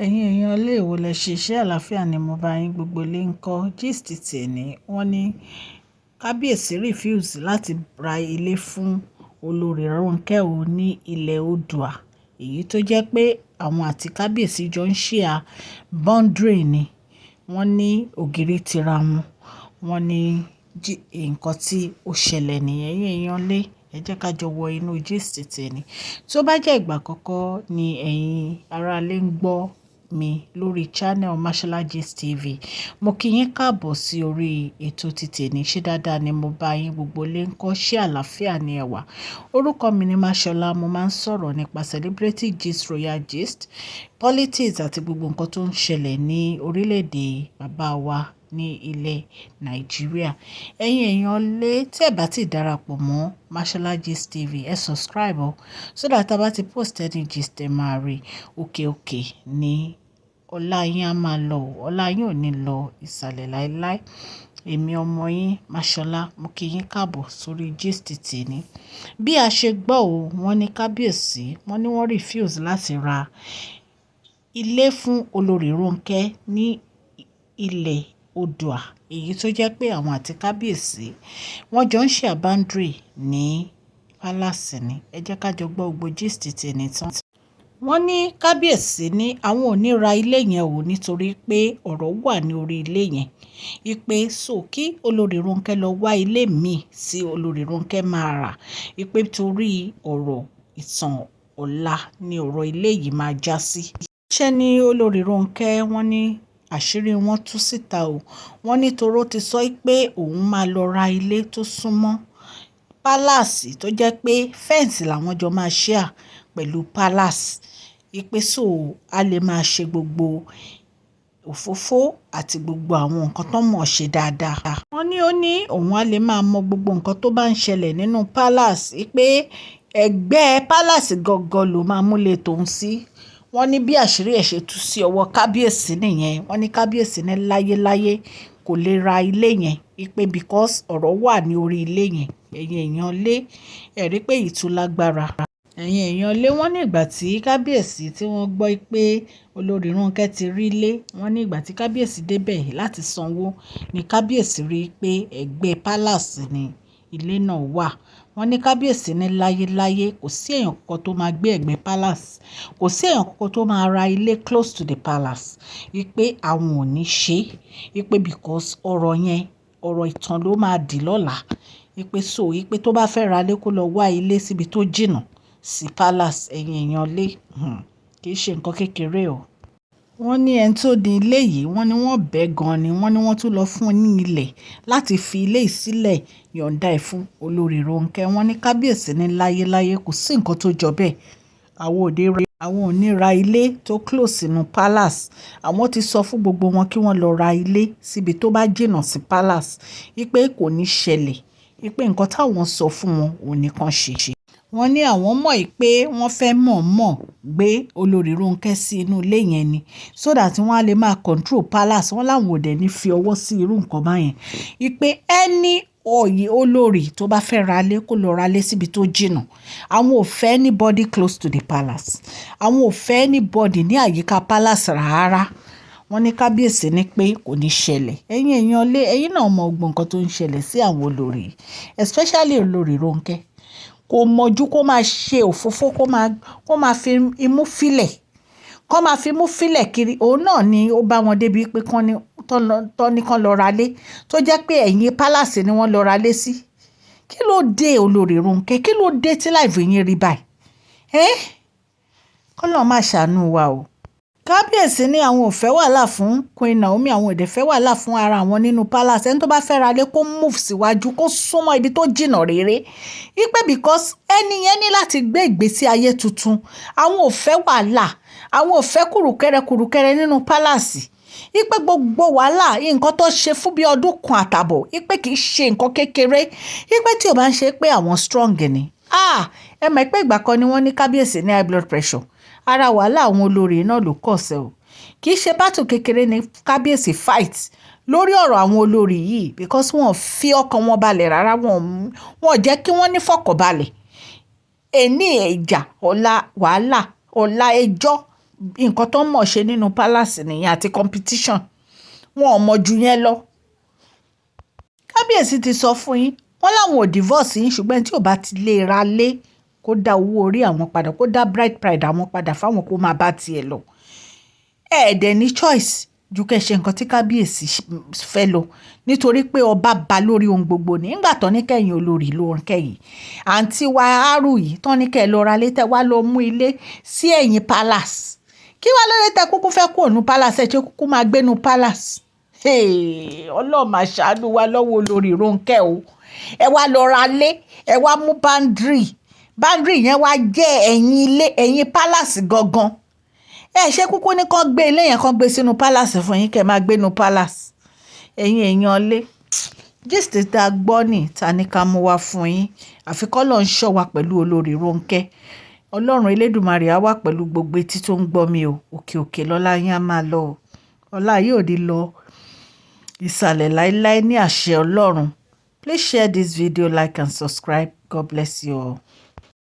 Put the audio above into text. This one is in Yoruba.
Ẹ̀yin èèyàn ilé ìwò lẹ ṣe, ṣé àlàáfíà ni mo bá yín, gbogbo ilé ń kọ́. Gist tèní. Wọ́n ní Kábíyèsí refuse láti ra ilé fún olórí Ronke o ní ilẹ̀ Oòduà. Èyí tó jẹ́ pé àwọn àti Kábíyèsí jọ ń share boundary ni. Wọ́n ní ògiri tira wọn. Wọ́n ní nǹkan tí ó ṣẹlẹ̀ nìyẹn. Ẹ̀yin èèyàn ilé, ẹ jẹ́ ká jọ wọ inú gist tèní. Tó bá jẹ́ ìgbà àkọ́kọ́ ni ẹ̀yin ará ilé ń gbọ́ mi lórí channel Mashola Gist TV, mo kí yín káàbọ̀ sí orí ètò ti tèní. Ṣé dáadáa ni mo bá yín, gbogbo ilé ń kọ́, ṣé àlàáfíà ni ẹ wà? Orúkọ mi ni Mashola. Mo máa ń sọ̀rọ̀ nípa celebrity gist, royal gist, politics àti gbogbo nǹkan tó ń ṣẹlẹ̀ ní orílẹ̀-èdè bàbá wa ní ilẹ̀ Nàìjíríà. Ẹ̀yin èèyàn lé, tí ẹ bá ti darapọ̀ mọ́ Mashola Gist TV, ẹ subscribe o, so that a bá ti post any gist, ẹ máa rí. Òkè òkè ní ọlá yín á máa lọ, ọlá yín ò ní lọ ìsàlẹ̀ láíláí. Èmi ọmọ yín Mashola, mo kí yín káàbọ̀ sórí gist tèní. Bí a ṣe gbọ́ o, wọ́n ní Kábíyèsí, wọ́n ní wọ́n refuse láti ra ilé fún olórí Ronke ní ilẹ̀ Oòduà. Èyí tó jẹ́ pé àwọn àti Kábíyèsí wọ́n jọ ń share boundary ní palace ni. Ẹ jẹ́ ká jọ gbọ́ gbogbo gist tèní tán. Wọ́n ní Kábíyèsí ní àwọn ò ní ra ilé yẹn o, nítorí pé ọ̀rọ̀ wà ní orí ilé yẹn. Wípé so kí olórí Ronke lọ wá ilé míì tí olórí Ronke máa rà. Wípé torí ọ̀rọ̀ ìtàn ọ̀la ni ọ̀rọ̀ ilé yìí máa jásí. Ṣé ni olórí Ronke, wọ́n ní àṣírí wọn tú síta o. Wọ́n ní torí ó ti sọ pé òun máa lọ ra ilé tó súnmọ́ palace, tó jẹ́ pé fence làwọn jọ máa share pẹ̀lú palace. Wípé so a lè máa ṣe gbogbo òfófó àti gbogbo àwọn nǹkan tó mọ̀ ṣe dáadáa. Wọ́n ní ó ní òun á lè máa mọ gbogbo nǹkan tó bá ń ṣẹlẹ̀ nínú palace, wípé ẹ̀gbẹ́ palace gangan ló máa múlé tòun sí. Wọ́n ní bí àṣírí ẹ̀ ṣe tú sí ọwọ́ Kábíyèsí nìyẹn. Wọ́n ní Kábíyèsí ní láyéláyé kò lè ra ilé yẹn, wípé because ọ̀rọ̀ wà ní orí ilé yẹn. Ẹ̀yin èèyàn lé, ẹ rí pé èyí lágbára. Ẹ̀yin èèyàn lé, wọ́n ní ìgbà tí Kábíyèsí tí wọ́n gbọ́ pé olórí Ronke ti rí ilé, wọ́n ní ìgbà tí Kábíyèsí dé bẹ̀ láti sanwó ní Kábíyèsí rí pé ẹ̀gbẹ́ palace ni ilé náà wà. Wọ́n ní Kábíyèsí ní láyéláyé kò sí èèyàn kankan tó máa gbé ẹ̀gbẹ́ palace, kò sí èèyàn kankan tó máa ra ilé close to the palace, wípé àwọn ò ní ṣe, wípé because ọ̀rọ̀ yẹn, ọ̀rọ̀ ìtàn ló máa dì lọ́la. Wípé so wípé tó bá fẹ́ ra ilé, kó lọ wá ilé síbi tó jìnnà sí palace. Ẹ̀yin èèyàn lé, kì í ṣe nǹkan kékeré o. Wọ́n ní ẹni tó ní ilé yìí, wọ́n ní wọ́n bẹ́ gan ni. Wọ́n ní wọ́n tún lọ fún un ní ilẹ̀ láti fi ilé yìí sílẹ̀, yọ̀ǹda ẹ̀ fún olórí Ronke. Wọ́n ní Kábíyèsí ní láyéláyé kò sí nǹkan tó jọ bẹ́ẹ̀. Àwọn ò ní ra ilé tó close sínú palace. Àwọn ti sọ fún gbogbo wọn kí wọ́n lọ ra ilé síbi tó bá jìnnà sí palace. Wípé kò ní ṣẹlẹ̀. Wípé nǹkan táwọn sọ fún wọn ò ní kan ṣe. Wọ́n ní àwọn mọ̀ pé wọ́n fẹ́ mọ̀ọ́mọ̀ gbé olórí Ronke sí inú ilé yẹn ni, so that wọ́n á lè máa control palace. Wọ́n láwọn ò dẹ̀ ní fi ọwọ́ sí irú nǹkan báyẹn. Wípé ẹni òye olórí tó bá fẹ́ ra ilé, kó lọ ra ilé síbi tó jìnnà. Àwọn ò fẹ́ anybody close to the palace. Àwọn ò fẹ́ anybody ní àyíká palace rárá. Wọ́n ní Kábíyèsí ní pé kò ní ṣẹlẹ̀. Ẹ̀yin èèyàn lé, ẹ̀yin náà mọ gbogbo nǹkan tó ń ṣẹlẹ̀ sí àwọn olórí, especially olórí Ronke. Kò mọ̀jú kó máa ṣe òfófó, kó máa fi imú fílẹ̀, kó máa fi imú fílẹ̀ kiri. Òun náà ni ó bá wọn débi pé kán ní tọ́ ní kán lọ ra ilé tó jẹ́ pé ẹ̀yìn palace ni wọ́n lọ ra ilé sí. Kí ló dé, olórí Ronke? Kí ló dé tí life yín rí báyìí? Ẹ́, kọ́lọ́run máa ṣàánú wa o. Kábíyèsí ní àwọn ò fẹ́ wàhálà fún Queen Naomi, àwọn ò dẹ̀ fẹ́ wàhálà fún ara àwọn nínú palace. Ẹni tó bá fẹ́ ra ilé, kó move síwájú, kó súnmọ́ ibi tó jìnnà rere. Wípé because ẹni yẹn ní láti gbé ìgbésí ayé tuntun. Àwọn ò fẹ́ wàhálà, àwọn ò fẹ́ kùrùkẹrẹ kùrùkẹrẹ nínú palace. Wípé gbogbo wàhálà nǹkan tó ṣe fún bí ọdún 1.5, wípé kì í ṣe nǹkan kékeré. Wípé tí ò bá ń ṣe pé àwọn strong ni. Ah, ẹ mọ̀ pé ìgbà kan ni wọ́n ní Kábíyèsí ní high blood pressure. Ara wàhálà àwọn olórí náà ló kọ̀ọ̀sẹ̀ o. Kì í ṣe battle kékeré ní Kábíyèsí fight lórí ọ̀rọ̀ àwọn olórí yìí, because wọ́n fi ọkàn wọn balẹ̀ rárá, wọ́n jẹ́ kí wọ́n ní fọkànbalẹ̀. Ẹni ìjà, ọ̀la wàhálà, ọ̀la ẹjọ́. Nǹkan tó mọ̀ ṣe nínú palace nìyẹn àti competition. Wọn ò mọ̀ ju yẹn lọ. Kábíyèsí ti sọ fún yín, wọ́n láwọn ò divorce yín, ṣùgbọ́n tí ò bá ti lè ra lé, kó dá owó orí àwọn padà, kó dá bride price àwọn padà fáwọn, kó máa bá tiẹ̀ lọ. Ẹ dẹ̀ ní choice ju kẹ́ ṣe nǹkan tí kábíyèsí fẹ́ lọ, nítorí pé ọba ba lórí ohun gbogbo ní. Nígbà tó ní kẹ́yìn olórí ló ń kẹ́yìn àǹtí wa àrù yìí tán ní kẹ́ ẹ lọ ra lé, tẹ́ wá lọ mú ilé sí ẹ̀yìn palace, kí wá lóde tẹ́ kúkú fẹ́ kúrò ní palace? Ẹ ṣe kúkú máa gbénu palace. Ọlọ́run máa ṣàánú wa lọ́wọ́ olórí Rónkẹ́ o. Ẹ wá lọ ra lé, ẹ wá mú boundary. Boundary yẹn wá jẹ́ ẹ̀yìn ilé, ẹ̀yìn palace gangan. Ẹ ṣe kúkú ní kán gbé ilé yẹn, kán gbé sínú palace fún yín, kẹ́ máa gbénu palace. Ẹ̀yin èèyàn lé, gist tá a gbọ́ ní ta ní ká mú wá fún yín. Àfi k'Ọlọ́run ṣọ́ wa pẹ̀lú olórí Rónkẹ́. Ọlọ́run Elédùmarè á wà pẹ̀lú gbogbo etí tó ń gbọ́ mi o. Òkè òkè lọ́lá yín á máa lọ o. Ọlá yóò di lọ ìsàlẹ̀ láíláí ní àṣẹ Ọlọ́run. Please share this video, like and subscribe. God bless you all.